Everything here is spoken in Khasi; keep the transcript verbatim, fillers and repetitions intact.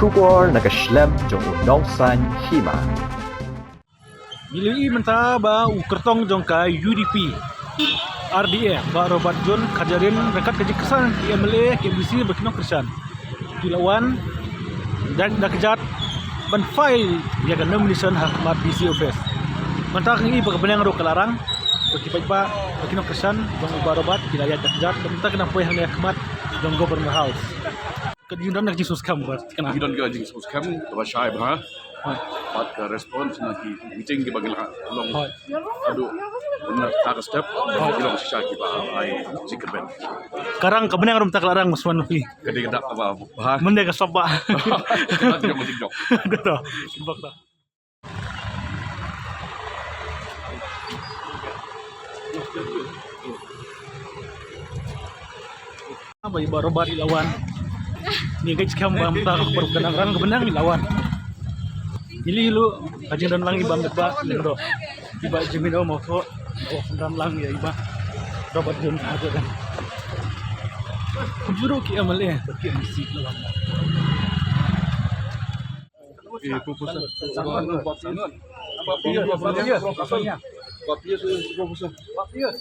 Khubor na ka shlem jong u nongsan hima. Ngi la ïohi mynta ba u kyrtong jong ka U D P, R D A, Bah Robert John Kharjahrin, ryngkat ka jingkyrshan ki M L A, ki M D C, bad ki nongkyrshan, ki la wan da, da kjat ban file ïa ka nomination ha khmat D C office. Mynta ka ngi ba ka bneng ruh ka la rang, ba ki paidbah, ba ki nongkyrshan jong u Bah Robert ki la ïaid da kjat, mynta ki nang poi hangne ha khmat jong Government House. Ka jingdon ka jingsngewskhem ba ka nang. Jingdon ka jingsngewskhem kaba shai bha. Hooid. Bad ka response na ki meeting kiba ngi la long. Hooid. Haduh mynta ka step, hooid, ki long shisha kiba ai jingkyrmen. Ka rang ka bneng ruh mynta ka la rang, Usman Nafi. Ka dei ka dak kaba bha. Mynta ka sop ba. Ka dei ka dei. Dei to. Bak ta. Ba i Bah Robert i la wan. Ngi ngeit skhem ba mynta ka por ka nang rang ka bneng i la wan. Ngi la ïohi ka jingdon lang i Bah Metbah Lyngdoh, i Bah Jemino Mawthoh, i la wan synran lang ïa i Bah Robert John Kharjahrin. Kumjuh ruh ki M L A bad ki M D C ki la wan. Eh, Professor. Professor. Professor.